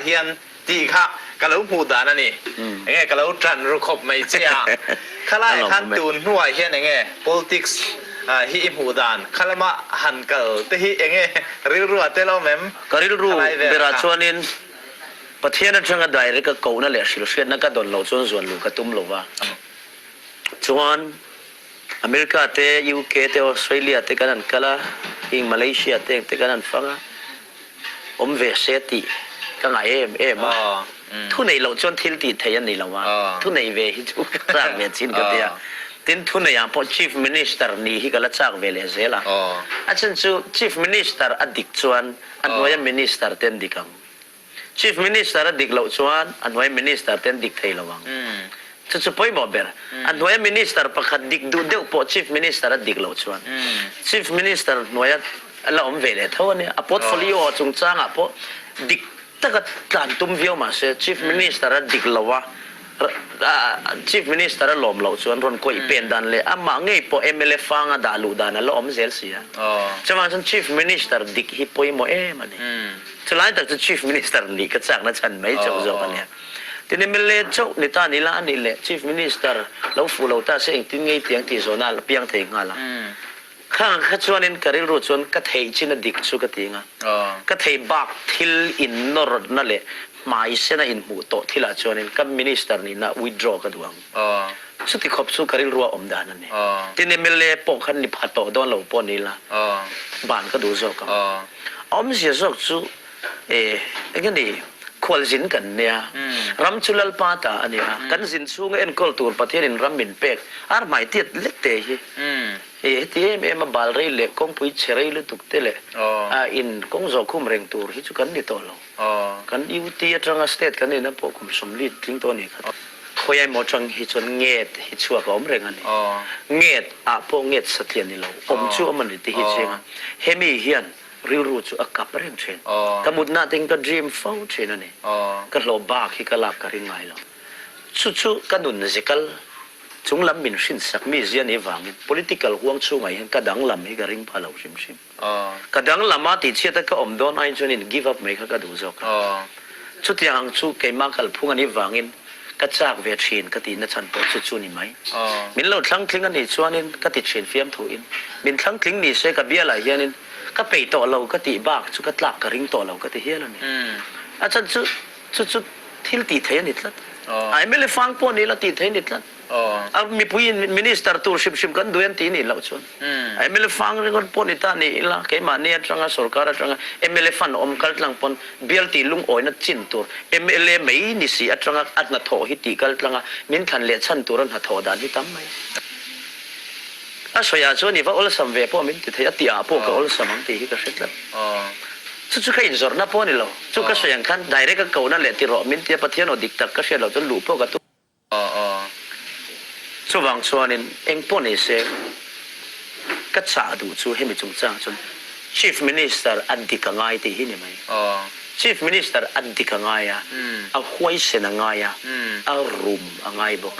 Hian tih kha ka lo hmuh dan a ni. Enge ka lo tan ru khawp mai che a. Khalaiah khan tun hnuah hian enge politics hi i hmuh dan, kha lama han kal te hi enge rilru a tel awm em? Ka rilru Khalai vel berah kha. chuanin Pathian atanga direct a kohna leh hrilhhriatna ka dawn loh chuan zuan luh ka tum lo va. Chuan America te, UK te, Australia te kan han kal a, heng Malaysia te engte kan han fang a. Awm ve se tih ka ngaih em em a, thu neih loh chuan thil tih theih a ni lo a, thu neih ve hi chu ka chak ve chin ka ti a. Tin, thu neih ah pawh Chief Minister nih hi ka la chak ve leh zel a, a chhan chu Chief Minister a dik chuan a hnuaia Minister te an dik ang. Chief Minister a dik loh chuan a hnuaia Minister te an dik thei lo ang. Chu chu pawimawh ber. A hnuaia Minister pakhat dik duh deuh pawh Chief Minister a dik loh chuan Chief Minister hnuaia a la awm ve leh tho a nia. A portfolio chungchangah pawh dik taka tlan tum viau mah se Chief Minister a dik lo a, Chief Minister a lawm loh chuan rawn kawih pen dan leh amah ngei pawh mla fanga dah luh dan a la awm zel si a. Chuvang chuan Chief Minister dik hi pawimawh em a ni. Chulai tak chu Chief Minister nih ka chakna chhan mai chauh zawk a nia. Tin mla chauh ni ta ni la a nih leh Chief Minister lo fuh lo ta se engtin ngei tiang tih zawhna a la piang thei nghal a. Khang kha chuanin ka rilru chuan ka theih chin a dik chu ka ti ang a. Ka thei bak thil innawrna leh hmai sena inhmuh tawh thilah chuanin ka Minister nihna withdraw ka duh ang. Chuti khawp chu ka rilrua awm dan a ni. Tin mla pawh khan ni pha tawh dawn lo pawh ni la, ban ka duh zawk ang. A awmzia zawk chu e enge ni khualzin kan nia, ram chu Lalpa ta a nia, kan zin chhunga enkawl tur Pathianin ram min pek ar hmai tiat lek te hi e heti em em a bal rei leh kawngpui chhe rei lutuk te leh a in kawng zawh khum reng tur hi chu kan ni tawh lo. Kan UT atanga state kan nihna pawh kum 40 tling tawh a nih kha. Khawi emaw atang hi chuan nget hi chhuak a awm reng a ni. Nget ah pawh nget satliah ni lo, awm chu awm a ni tih hi chiang a. Hemi hian rilru chu a kap reng thin. Ka mutna te in ka dream fo thin a ni. Ka hlawh bak hi ka lak ka ring ngai lo. Chu chu ka nun zikal chung lam min hrinsak mi zia nih vangin political huang chhungah hian ka danglam hi ka ring pha lo hrim hrim. Ka danglam a tihchhiat a ka awm dawn aiin chuan in give up mai kha ka duh zawk a. Chutiang ang chu keimah kalphung a nih vangin ka chak ve thin ka tihna chhan pawh chu chu ni mai. Min lo thlangtling a nih chuanin ka ti thin fiamthuin min thlangtling ni se ka bialah hianin ka peih tawh lo ka tih bak chu ka tlak ka ring tawh lo ka ti hial a ni. A chhan chu chu chu thil tih theih a ni tlat. A mla fang pawh ni la tih theih a ni tlat. A mipuiin minister tur hrim hrim kan duh em tih nih loh chuan mla fang ringawt pawh ni ta ni ila keimahni atanga sorkar atanga mla fund awm kal tlang pawn bial tih lungawina chin tur mla mai ni si atanga a hnathawh hi tih kal tlanga min thlan leh chhan tura hnathawh dan hi tam mai. A sawiah chuan i va awlsam ve pawh min ti thei a tih ah pawh ka awlsam ang tih hi ka hre tlat. Chu chu ka inzawrhna pawh a ni lo. Chu ka sawi ang khan direct a kohna leh ti rawh min tia Pathian aw dik tak ka hriat loh chuan luh pawh ka tum. Chuvang chuanin eng pawh ni se ka chah duh chu hemi chungchang chuan Chief Minister a dik a ngai tih hi ni mai. Chief Minister a dik a ngai a, a huaisen a ngai a, a rum a ngai bawk.